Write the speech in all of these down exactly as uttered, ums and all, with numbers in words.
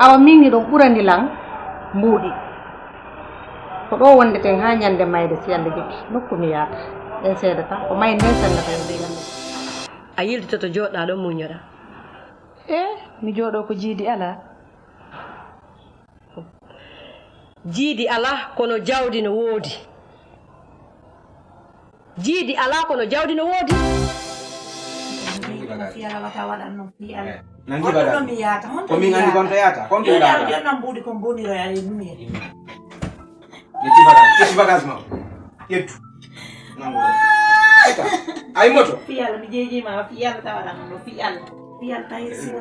Awa min hiɗon ɓurani lan mbuuɗi. Ko ɗo wondeten haa ñande mayde, si Alla jaɓi. Nokku mi yaata. En seedata. Ko mayde nden sennata en ɓiy lan. A yiltitoto jooɗɗaa ɗon muññoɗaa. E, mi jooɗoo ko jiidi alaa. Jiidi alaa, kono jawdi no woodi. Jiidi alaa, kono jawdi no woodi. Nangi bagage. Nangi bagage. Ko min anndi kon to yaata. Kon to yaata. Jonna mbuuɗi kon boniro ya e lumiere. Yetti bagage. Yetti bagage ma. Yettu. Nangu ɗo. Eka. Ay moto. Fiyala mi jeeji ma fiyala tawa ɗan ɗo fiyala. Fiyala tawa yersina.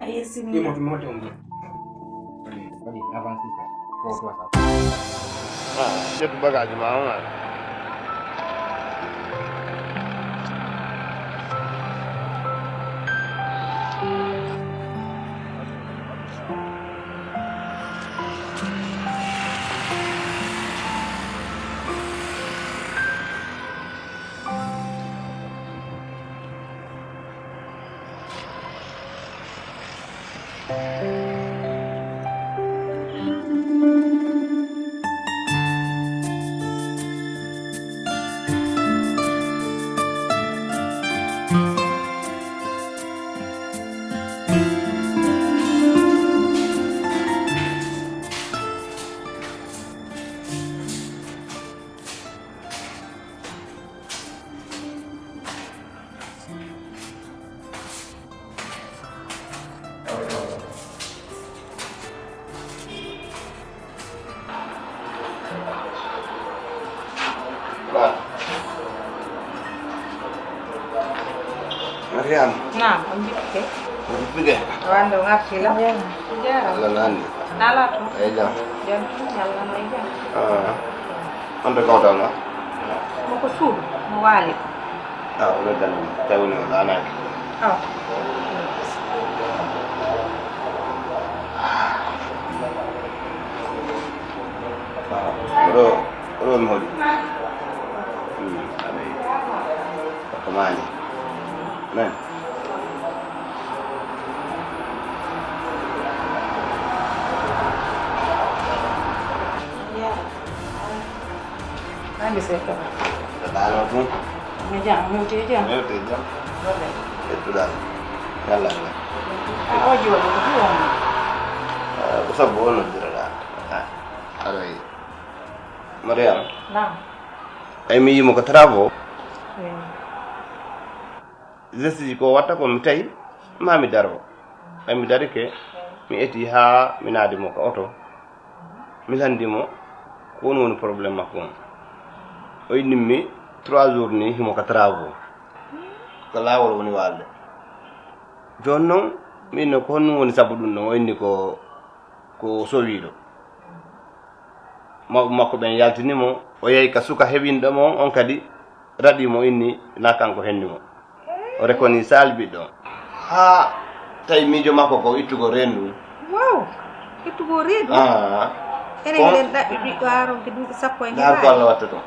Ay yersina. Imo to moto on. Waɗi avancé. Ko ko sa. Ah, ƴettu bagage ma on. Mariam. Naam, on njippike? On njippike? Wande on arti la? Jaaraama. Allah nandi. Nala to? Ay jam. Jam tun, Yalla no e jam. Ah. On to kawtal ma? Mo ko suudu, mo waali. Ah, o noddan mi. Tawi woni o ɗaanaaki. Oh. Oɗo, oɗo mi hoɗi. Hmm, aɗa yiɗi. Ko maani. Nani? Ami sekka. Ko ɗaano tun? Mi jam, mi hewti e jam. Mi hewti e jam. Wallay. Ƴettuɗaa. Yalla, yalla. A o jooɗi ko ɗum woni? Eh, ko sabu o noddiraɗaa. Ah, aray. Mariam. Naam. Ay mi yimo ko travaux. Eh. Geste ji ko watta ko mi tawi ma mi daro. Ay mi darike, mi eti haa mi naadi mo ka oto. Mi landi mo ko woni woni problème makko on. O inni mi trois jours ni himo ka travaux. Ko laawol woni waalde. Jooni noon mi inni ko honɗum woni sabu ɗum ɗon? O inni ko, ko sowiiɗo. Mawɓe makko ɓen yaltini mo, o yehi ka suka heɓinɗo mo on, on kadi raɗi mo, inni na kanko henni mo. O rekoni sal ɓiɗɗo on. Haa tawi miijo makko ko ittugol reendu. Wow! Ittugol reendu? Ah. Enen eɗen ɗaɓɓi ɓiɗɗo haa ronki duuɓi sappo e Ndaar ko Allah watta ɗon.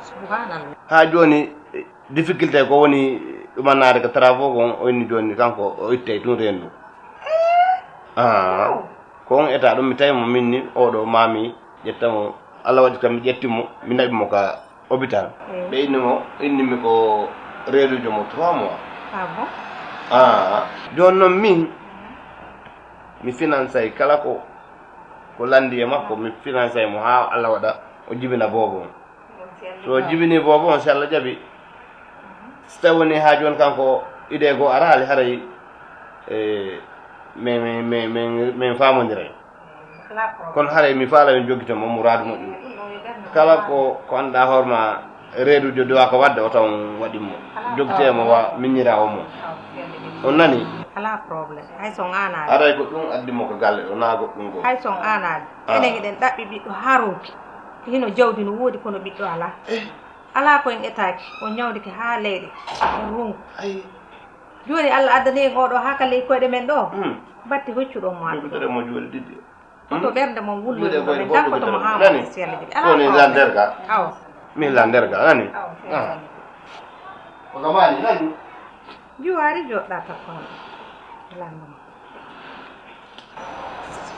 Subhanallah. Haa jooni, difficulté ko woni ɗumannaade ko travaux kon, o inni jooni kanko o ittay tun reendu. Ah. Wow. Ko on état ɗum mi tawi mo min ni, oɗo ma mi ƴetta mo. Allah waɗi kam mi ƴetti mo, mi naɓi mo ka hôpital. Eh. Ɓe inni mo, inni mi ko reedujo mo trois mois. Ah bon? Ah, jooni noon min, mi finansay kala ko, ko landi e makko, mi finansay mo haa Allah waɗa o jibina boobo on. So jibini boobo on, si Allah jaɓi, si tawi woni haa jooni kanko idée goo araali, haray, e, min, min, min, min, min faamondiray. Alaa problème. Kono haray mi faala min joggito mo muraadu moƴƴo. Ɗum ɗum yo ɓernde kala mo ko, ko anndaa hoore ma, reedujo duwa ko waɗde, o taw waɗi mo. Alaa joggitee mo problème. Wa miññiraa o mo. Ah, ok. On nani? Alaa problème. Hay so on aanaali. Haray ko ɗum addi mo ko galle ɗo, naa goɗɗum goo. Hay so on aanaali. Ah. Enen eɗen ɗaɓɓi ɓiɗɗo haa ronki. Hino jawdi no woodi, kono ɓiɗɗo alaa. Eh. Alaa ko en etaaki, on ñawndike haa leyɗe, en rungu. Ayi. Jooni Allah addani en oɗo haa ka ley koyɗe men ɗo. Hmm. Batti hoccuɗon mo adduɗon. Jogitere mo juuɗe ɗiɗi. Hoto ɓernde mon wullo. Juuɗe yumma goyɗe men, fof jokkoto mo jogitere haa mo. Nani? Sella jiɗi. Alaa ko woni problème. Lan nder ga? Awa. Min lan nder ga, nani? Awa, ah. Sella jiɗi. Ko ka maani, nani? Juwaari joɗɗa takko hon. Lanndo mo.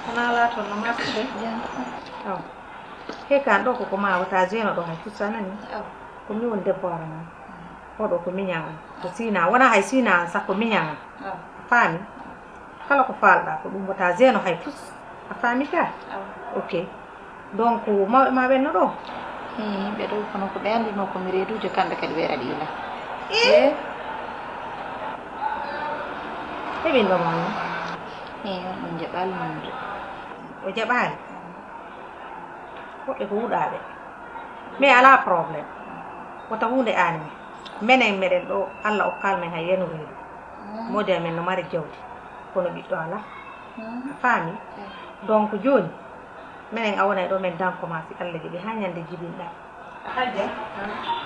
Kono alaa toon no marche de. Jam. Aw. He kan ɗo koko ma wata jeeno ɗo hay fusa nani. Aw. Ko mi woni debbo ara ma. Oɗo ko miñan am. Ko sina wona hay sina am sakko miñan am. Aw. A faami? Kala ko faalɗa ko ɗum wata jeeno hay fus. A faami ka? Aw. Ok. Donc mawɓe ma ɓenno ɗo? Ii, ɓe ɗo kono ko ɓe anndi ma ko mi reeduujo kamɓe kadi ɓe aɗa ila. Ii. Ɓe ɓindo ma no? Ii, on ɗum jaɓaali mamude. O jaɓaali? Woɓɓe ko wuɗaaɓe. Mais alaa problème. Wota huunde aani mi. Menen meɗen ɗo Allah okkaali men hay yano reedu. Moodi amen no mari jawdi. Kono ɓiɗɗo alaa. A faami? Donc jooni menen a wonay ɗo men danko ma si Allah jaɓi haa ñande jibinɗa. Hajja,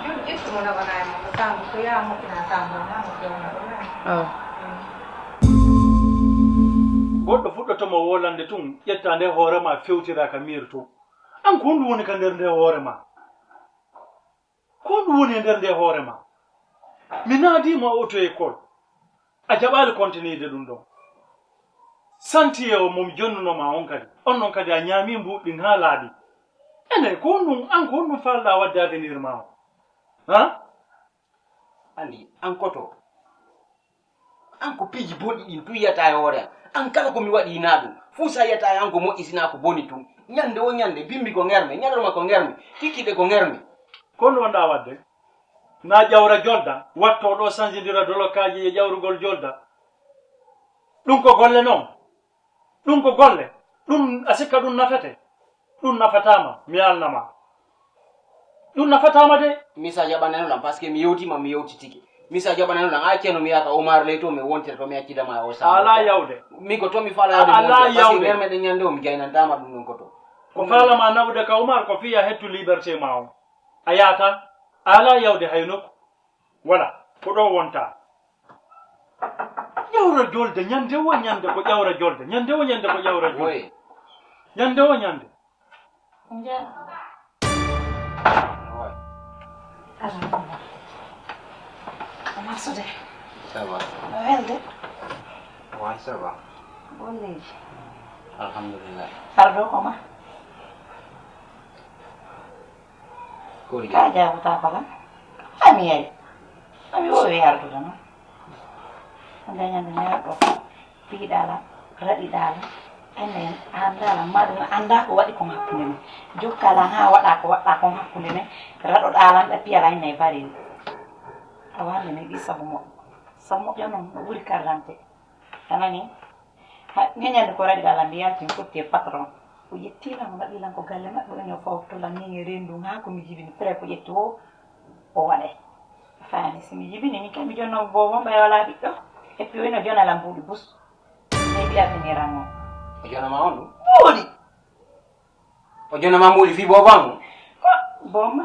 jooni ƴettu mo naɓanaa e makko saambu so yaa moƴƴinaa saambu o haa moƴƴo wona ɗo. Goɗɗo fuɗɗoto mo wolande tun ƴetta nde hoore ma fewtira ka miir to. An ko honɗum woni ka nder nde hoore ma? Ko honɗum woni e nder nde hoore ma? Mi naadii ma auto école. A jaɓaali kontiniide ɗum ɗon. Santiye o mo mi jonnuno ma on kadi. On non kadi a ñaami mbuuɗi ɗin haa laaɓi. Ene, ko honɗum, an ko honɗum faalɗa waɗde avenir ma o? Ha? Andi, an koto. An ko piiji bonɗi ɗin tun yiyata e hoore an. An kala ko mi waɗi hinaa ɗum. Fuu sa yiyata e an ko moƴƴi sinaa ko boni tun. Ñande wo ñande, bimbi ko ŋerme, ñalorma ko ŋerme, kikiɗe ko ŋerme. Ko honɗum wonɗa waɗde? Na ƴawra jolda, watto ɗo sanjidira dolokaaji e ƴawrugol jolda. Ɗum ko golle non. Ɗum ko golle. Ɗum a sikka ɗum nafete. Ɗum nafataama, mi alnama. Ɗum nafataama de. Misa jaɓanano lan, parce que mi yewtima, mi yewtitike. Misa jaɓanano lan, a ceeno mi yaka Omar ley to, mi wontira to, mi accida ma o sa. Ala yawde. Mi ko to mi fala yawde. Ala yawde. Parce que nder meɗen ñande o, mi gaynantama ɗum ɗon ko to. Ko faalama nawde ka Omar, ko fiya hettu liberté ma o. A yaata, a alaa yawde hay nokku. Wala, ko ɗo wonta. Ƴawra jolde, ñande wo ñande ko ƴawra jolde, ñande wo ñande ko ƴawra jolde. Woy. Ñande wo ñande. Nja. Woy. Alhamdulillah. Ko marsude. Ça va. No welde. Way, ça va. Golleeji. Alhamdulillah. Ardo ko ma. Ka jaabuta ko lan? Ami yari. Ami wowi ardude noon. Hannde ñande neɗɗo piiɗa lan, raɗiɗa lan. Enen a annda lan, ma ɗum annda ko waɗi kon hakkunde men. Jokka lan haa waɗa ko waɗɗa kon hakkunde men. Raɗoɗa lan, ɗa piya lan, ene bari. A wande mi ɓi sabu moƴƴo. Sabu moƴƴo noon, no ɓuri karrante. A nani? Ha, min ñande ko raɗi ɗa lan, mi yalti, mi fotti e patron. O ƴetti lan, o naɓi lan ko galle maɓɓe, o ñoo fawto lan, min e rendu, haa ko mi jibini, prêt ko ƴetti o, o waɗay. A faami, si mi jibini, min kay mi jonnoo boobo, mbay wala ɓiɗɗo. Et puis, o ino jona lan mbuuɗi bus. Mi wiya mi niran o. O jona ma on ɗum? Mbuuɗi! O jonna ma mbuuɗi fii boobo an? Ko boobo ma.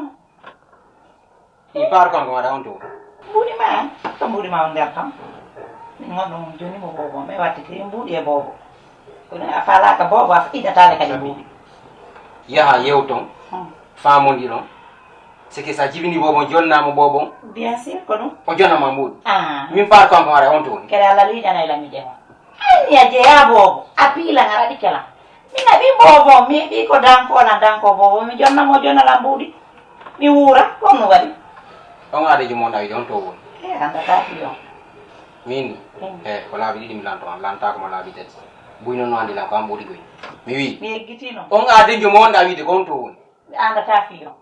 I paar kon ko waɗa on to. Mbuuɗi ma, to mbuuɗi ma on nder ton. Min ngon ɗum joni mo boobo, mi wattiti mbuuɗi e boobo. Kono a faalaaka boobo, a idataale kadi mbuuɗi. Yaha yew ton, hmm, faamondiron. C'est que sa jibini boobo, jonna mo boobo. Bien sûr, ko ɗum. O jonna ma mbuuɗi. Ah. Min paar kon ko waɗa on to woni. Kadi Allah liiƴanay la mi ƴeewa. Anniya jeyaa boobo, a piilan a raɗike lan. Mi naɓi boobo, mi heɓi ko danko lan, danko boobo, mi jonna mo, jonna lan mbuuɗi. Mi wuura, ko no waɗi? On aadejo mo ndawi on to woni. E, anndataa fi on. Min? Mm. E, ko laabi ɗiɗi mi lanto, an lantaako mo laabi tati. Buy noon no anndi lan ko an mbuuɗi goy. Mi wi. Mi eggitino. On aadejo mo ndawi de ko on to woni. Mi anndataa fi on.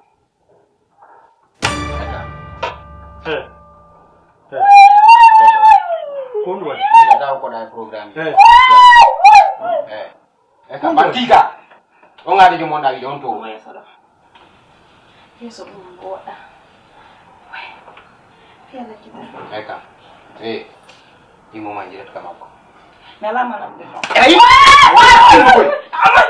He. He. Ko ɗum waɗi? Ina daw ko ɗa e programme. He. He. E ka bantiga. On ade jomo ndawi on to. Yeso ɗo. Yeso ɗum ko waɗa. Fiyana kita. E ka. E. Imo ma jirat ka makko. Nalama na. Ay. Amai. Amai.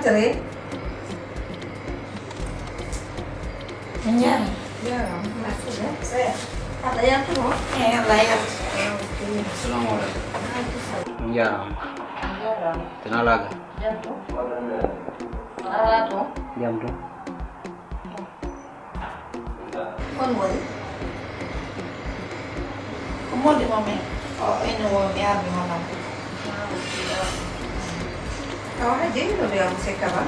Entrez. Ñaam. Jaaraama. Merci. Aɗa yaltuma? Eey, Allah yaltu. Assalamu aleykum. On njaaraama. On njaaraama. Tena laaga? Jam to? Alaa to? Jam to? Kon woni? Ko molde mo men. O ene wo mi arde mo lam. Awa, hay jeyɗo ɗo yamu sekka ba.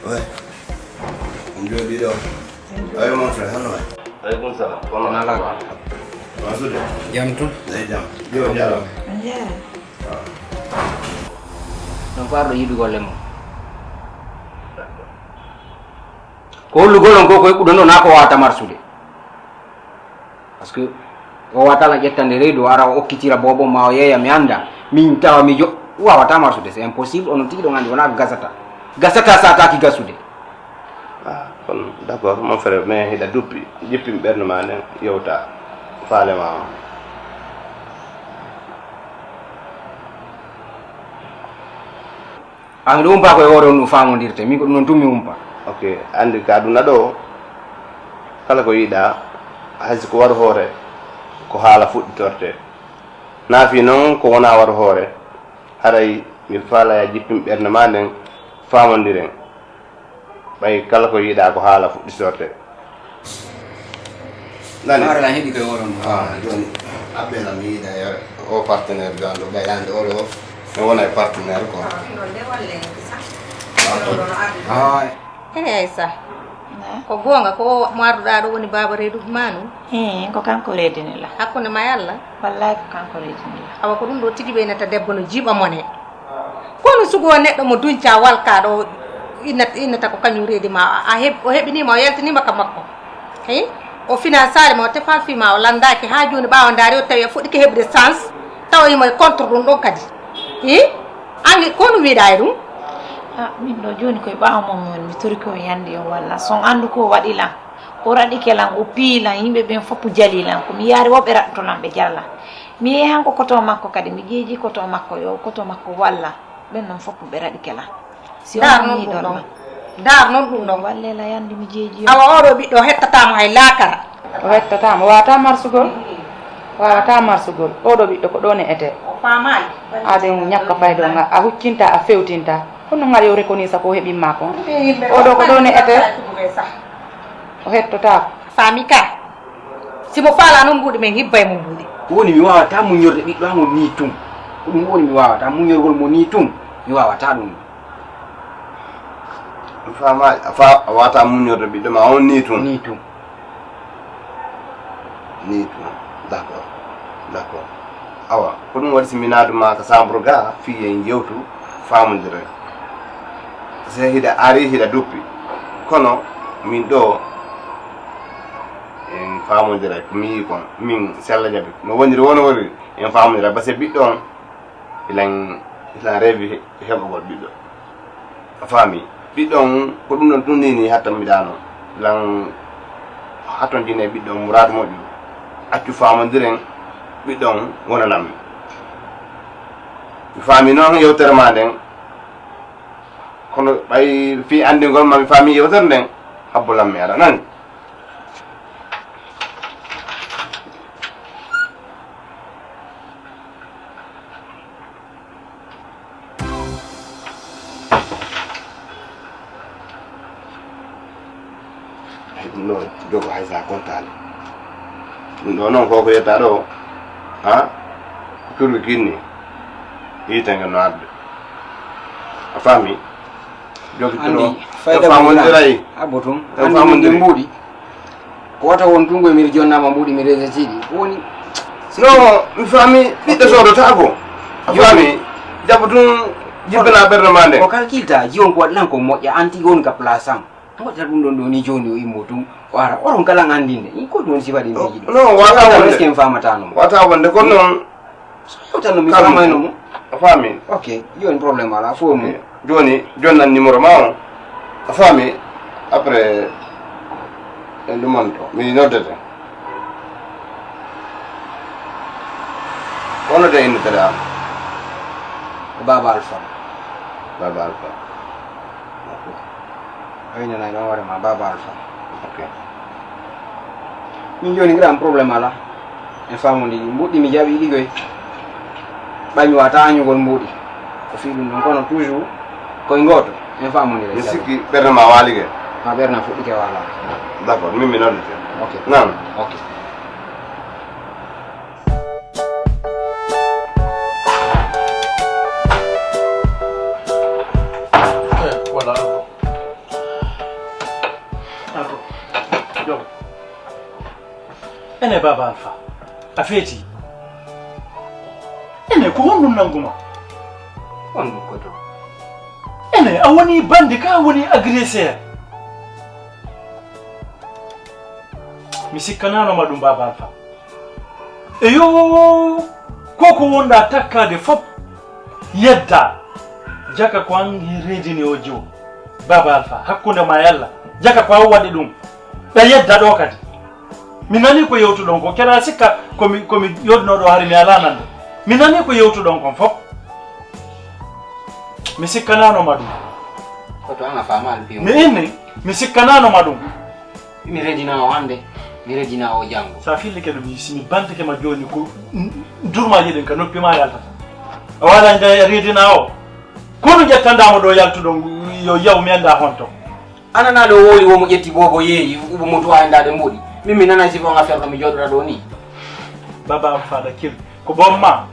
Oy, on jooɗi ɗo. Ayo, mon frère, hano waay? Aleykum salam. Kono ala. Mansude. Jam tun? Eey, jam. Yo, jaaraama. On njaaraama. Non ko arɗo yiɗugol e mum. Ko hollugol on ko, ko heɓuɗon ɗo, naa ko wawata marsude. Parce que o wawata la ƴettande reedu, o ara o okkitira boobo ma, o yeeya, mi annda. Min tawa mi jo-, wawata marsude, c'est impossible. Onon tigi ɗon anndi wonaa ko gasata. Gasata sataaki gasude. Ah, kono d'accord, mon frère, mais hiɗa duppi, jippin ɓernde ma nden, yewta faale ma on. A miɗo umpa ko e hoore on ɗum faamondirte, min ko ɗum noon tun mi umpa. Ok, anndi ka aduna ɗo, kala ko yiɗa, hay si ko waru hoore, ko haala fuɗɗitorte. Naafi noon ko wona waru hoore, haray mi faala ya jippin ɓernde ma nden, faamondiren. Ɓay kala ko yiɗa ko haala fuɗɗitorte. Nani? Hoore lan heɓi koye oɗon ɗo. Ah, joni, abbela mi yiɗa e o partenaire jon ɗo ɓeylande oɗo, mi wona e partenaire quoi. Ah. Eey, Aissa. Na? Ko goonga, ko mo arduɗaa ɗo woni baaba reedu ma nun? Eey, ko kanko reedini la. Hakkunde ma e Alla? Wallaay, ko kanko reedini la. Awa, ko ɗum ɗo tigi ɓeynata debbo no jiiɓa mone. Kono sugo neɗɗo mo duñca walka ɗo, innat-, innata ko kañum reedi ma, a, a heɓ-, o heɓinima, o yaltinima ka makko. Hey? O finansaali ma, o tefal fii ma, o landaaki haa jooni, ɓaawo ndaari o tawi a fuɗɗike heɓude chance, tawa himo e contre ɗum ɗon kadi. Hi? An, ko no wiɗa e ɗum? Ah, min ɗo jooni koye ɓaawo mum woni, mi torike o yande yo walla. So on anndu ko o waɗi lan, o raɗike lan, o piyi lan, yimɓe ɓen fof jali lan. Ko mi yaari woɓɓe raɗɗoto lan, ɓe jala lan. Mi yehi han ko koto makko kadi, mi jeeji koto makko, yo koto makko walla. Ɓen non fof ɓe raɗike lan. Si on Daar non annii ɗum ɗon ɗon. Ma. Daar non ɗum ɗon. Walle la yande mi jeeji yo. Awa oɗo ɓiɗɗo o hettataamo hay laakara. O hettataamo, wawata marsugol. Wawata marsugol. Oɗo ɓiɗɗo ko ɗo ne ete. O faamaali. Aden ñakka fayda nga, a huccinta, a fewtinta. Kono ngal yo reconnaître ko heɓin ma kon. Ɗum ɓe yimɓe Oɗo ko ɗo ne ete. Ɗum ɓe sah. O hettotaako. Faami ka. Si mo faala noon mbuuɗi men, hibba e mo mbuuɗi. Ko woni mi waawata muñorde ɓiɗɗo am on nii tun. Ko ɗum woni mi waawata muñorgol mo nii tun. Mi waawata ɗum. Mi faamaali, a fa-, a waawata muñorde ɓiɗɗo ma on nii tun. Nii tun. Nii tun. D'accord. D'accord. Awa, ko ɗum waɗi si mi naadu ma ka chambre ga, fii en yewtu, faamondiren. Se hiɗa ari, hiɗa duppi. Kono min ɗo, en faamondiray, ko mi yii kon, min sella jaɓi. No woniri, wono woniri, en faamondiray. Base ɓiɗɗo on, ilan, ilan reewi he-, heɓugol ɓiɗɗo. A faami? Ɓiɗɗo on, ko ɗum ɗon ɗum ni, ni hattan mi ɗaano. Lan hatton jine ɓiɗɗo on muraadu moƴƴo. Accu faamondiren, ɓiɗɗo on wonanam mi. Mi faami noon yewtere ma nden. Kono ɓay fii anndingol ma mi faami yewtere nden, habbo lan mi ara. Nani? Ɗum ɗo jogo hay sa kontaani. Ɗum ɗo noon ko ko yetta ɗo, ha? Ko turbi kinni. Yiite nge no arde. A faami? Jogi ɗo. Andi, fayda faamondiray. Abbo tun. En andi min faamondiri. Mbuuɗi. Ko wata won tun koye mi jonnama mbuuɗi mi resetiɗi. Ko woni? No, mi faami ɓiɗɗo soodotaako. A faami? Jabbo tun jibbina ɓernde ma nde. Ko kalkilta, jiwon ko waɗi lan ko moƴƴa, an tigi woni ka place am. Moƴƴa ɗum ɗon ɗo ni jooni o immo tun, o ara. Oɗon kala anndinde. In ko ɗum woni sifa ɗin piiji ɗin. No, wata wonde. Est-ce que en faamata no mo? Wata wonde, kono noon. So yewtan no mi faamayno mo. A faami? Ok, jooni problème alaa, fof mum. Ok. Jooni, jonnan numéro ma on. Fami, après, en ɗumanto, mi noddete. Kono de innitede am. Ko Baba Alpha. Baba Alpha. Ok. A innanay ɗon hoore ma Baba Alpha. Ok. Min jooni ngiɗa am problème ala. En faamondiri mbuɗɗi mi jaɓi ɗigoy. Ɓay mi wata añugol mbuɗi. Ko fii ɗum ɗon kono toujours koye gooto. En faamondiri. Mi sikki ɓernde ma waalike. Ma ɓernde fuɗɗike waala. D'accord, min mi noddete. Ok. Naam. Ok. Eh, voilà. Ako. Jom. Ene Baba Alpha. A feeti. Ene ko honɗum nanguma? On ɗum ko to. Ene a woni bandi ka a woni agresseur. Mi sikkanano ma ɗum Baba Alpha. Eyo, ko ko wonɗa takkaade fof yedda. Jaka ko an reedini o jiwo. Baba Alpha, hakkunde ma e Allah. Jaka ko an waɗi ɗum. Ɗa yedda ɗo kadi. Mi nani ko yewtuɗon ko. Kera sikka ko mi, ko mi yodno ɗo hari mi ala nande. Mi nani ko yewtuɗon kon fof. Mi sikkanano ma ɗum. Ko to an a faamaali piyo. Mi inni, mi sikkanano ma ɗum. Mi redina o hannde, mi redina o janngo. Sa fillike no mi, si mi bantike ma jooni ko n-, n-, durmaji ɗin ka noppi ma yaltata. A wala nde redina o. Kono ƴettandamo ɗo yaltuɗon yo yaw mi annda honto. Anana ɗo wowli womo ƴetti bobo yeeyi, ubo mo tuwa annda ɗe mbuɗi. Min mi nana si fo affaire ɗo mi joɗora ɗo ni. Baba am faɗa kil. Ko bom ma.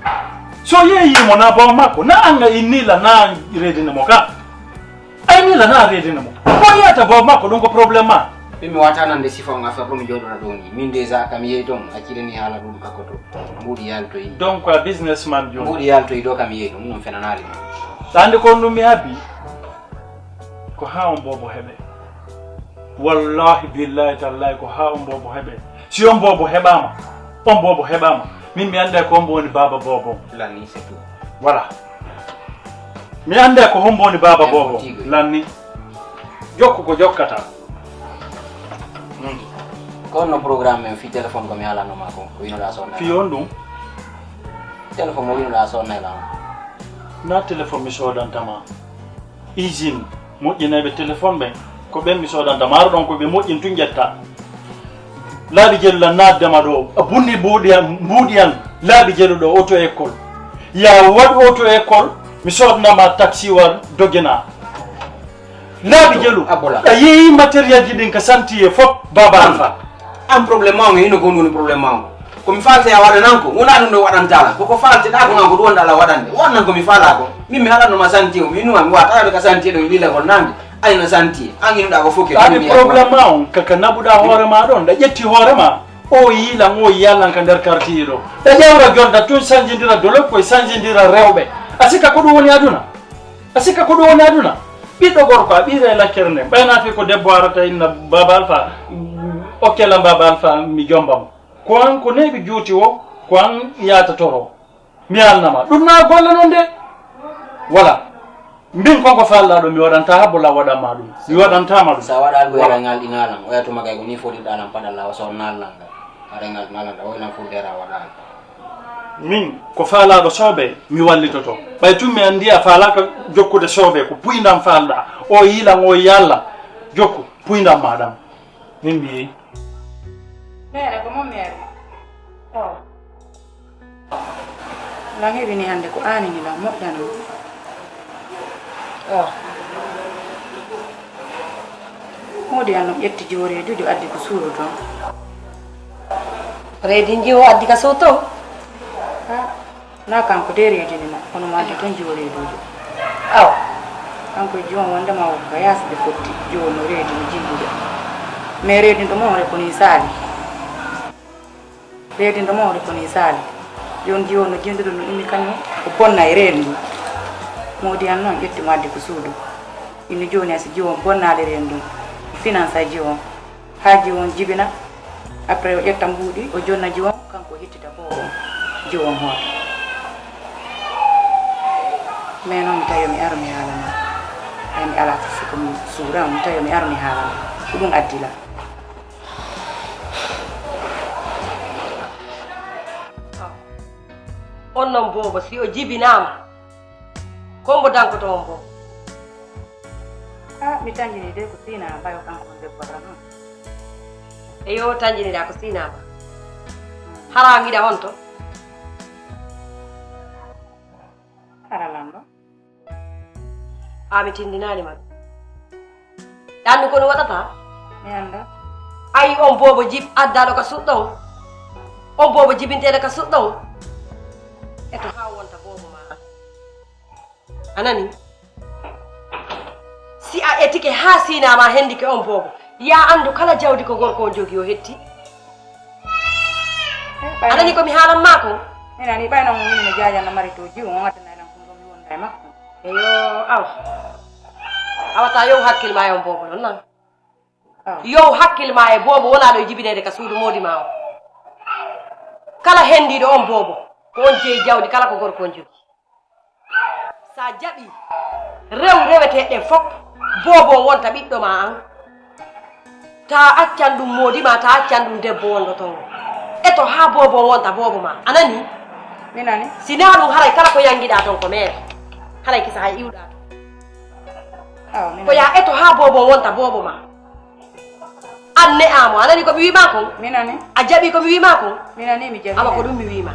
So yeeyimo na bom makko, na anga inni la na redina mo ka. Ay ni la na redina mo. Ko yata bom makko ɗum ko problème ma. Min mi wata nande sifa on affaire ɗum joɗora ɗo ni. Min déjà kam yeyi ton accirani hala ɗum kakkoto. Mbuɗi yaltoyi. Donc a businessman joni. Mbuɗi yaltoyi ɗo kam yeyi ɗum ɗum fenanali. Ɗande ko ɗum mi habbi. Ko ha on bobo heɓe. Wallahi billahi tallahi ko ha on bobo heɓe. Si on bobo heɓama, on bobo heɓama. Min mi anda ko on woni baba bobo. Lanni c'est tout. Voilà. Mi anda ko hombo woni baba bobo. Lanni. Jokku ko jokkata. Hmm. Ko honno programme men fi téléphone ko mi alanno ma ko, ko winoɗa sonna? Fi on ɗum? Téléphone mo winoɗa sonna la. Na téléphone mi sodantama. Usine moƴƴinayɓe téléphone ɓen, ko ɓen mi sodanta. Maaro ɗon ko ɓe moƴƴin tun ƴetta. Laabi jeluɗa naddema ɗo, a bunni mbuuɗi an, mbuuɗi an, laabi jeluɗo auto école. Ya waɗu auto école, mi sodnama taxi wa dogina. Laabi jelu, a yeeyi matériel ji ɗin ka santiye fop, Baba Alpha. An problème ma on, hino ko woni problème ma on. Ko mi faalti a waɗanan ko, wona ɗum ɗo waɗantala. Koko faaltiɗa ko ngan ko ɗum wonɗa ala waɗande. Waɗanan ko mi faala ko. Min mi haɗanno ma santi o, mi inuma mi wata ɗo ka santi ɗo lila ko nande. Ay no santi. An inuɗa ko foki. Adi problème ma on, kaka naɓuɗa hoore ma ɗon, ɗa ƴetti hoore ma. O yiilan, o yiyalan ka nder kartiye ɗo. Ɗa ƴawra jonta tun sanjindira dolok koye sanjindira rewɓe. A sikka ko ɗum woni aduna? A sikka ko ɗum woni aduna? Ɓiɗɗo gorko a ɓiira e lakkere nden. Ɓay naati ko debbo arata inna Baba Alpha, okkela Baba Alpha mi jomba mo. Ko an ko neeɓi juuti o, ko an yaata toro. Mi alnama. Ɗum na golle non de. Wala. Mbin kon ko faalɗa ɗum mi waɗanta habbo la waɗanma ɗum. Mi waɗantama ɗum. Sa waɗa algo wala. Era ngal ɗi nalan. Oya tuma kay ko ni foti ɗalan paɗa la o so nalan ngal. Ara ngal nalan da o lan fu dera waɗa. Min ko faalaɗo sobe mi wallitoto. Ɓay tun mi andi a faalaka jokkude sobe ko puyndam faalɗa. O yiilan o yalla jokku puyndam maɗam. Min mi yeeyi. Mere ko mo mere. Oh. Lan heɓini hannde ko aanini lan moƴƴano. Oh. Moodi an no ƴetti jiwo reedujo addi ko suudu ton. Reedin jiwo addi ka suudu ton? Ha, na kanko de reedini mo, kono mo addi ton jiwo reedujo. Aw. Kanko e jiwo wonde ma o ka yaasi ɓe fotti, jiwo no reedini jimbude. Mais reedin ɗo mo o rekoni saali. Reedindo mawɗo ko ni saali. Yon jiwo no jinduɗo no inni kañum o bonna e reendu. Moodi an noon ƴetti mo addi ko suudu. Inni jooni a si jiwo bonnaali reendu. Finance ay jiwo. Haa jiwo on jibina. Après o ƴetta mbuuɗi o jonna jiwo on kanko o hittita boobo on. Jiwo on hoota. Mais noon mi tawi mi aro mi haalana. Ay, mi alaa fof ko mi suura, mi tawi mi arani haalande. Ko ɗum addi la. On noon boobo, si o jibinaama, ko mbo dankoto on boobo? Ah, mi tanjini de ko Sina Bayo kanko on debbo tan on. Eyo, tanjiniɗaa ko Sina Ba. Hara ngiɗa honto? Hara lanɗo. A mi tindinaani ma. Ɗanni ko no waɗata? Mi annda. Ayi on boobo jib addaɗo ka suɗɗon. On boobo jibinteɗo ka suɗɗon. Eto haa wonta boobo ma. A nani? Si a etike haa siinama hendike on boobo, ya anndu kala jawdi ko gorko on jogi o hetti. A nani ko mi haalan ma ko? Mi nani ɓay non minen no jaajanno mari to jiwo on addana lan kun ɗo mi wonda e makko. Eyo, awa. Awa ta yow hakkil ma e on boobo ɗon nan. Yow hakkil ma e boobo wona ɗo e jibinede ka suudu moodi ma o. Kala hendiɗo on boobo ko on jeyi jawdi kala ko gorko on jogi. Sa jaɓi rew reweteɗe ɗen fop, boobo on wonta ɓiɗɗo ma an. Ta accan ɗum moodi ma, ta accan ɗum debbo wonɗo ton. Eto ha boobo on wonta boobo ma. A nani? Mi nani. Si na ɗum haray kala ko yangiɗa ton ko mere. Haray kisa hay iwɗa ton. Awa, mi Ko ya eto ha boobo on wonta boobo ma. An ne'amo, a nani ko mi wima kon? Mi nani. A jaɓi ko mi wima kon? Mi nani mi jaɓi. Awa ko ɗum mi wima.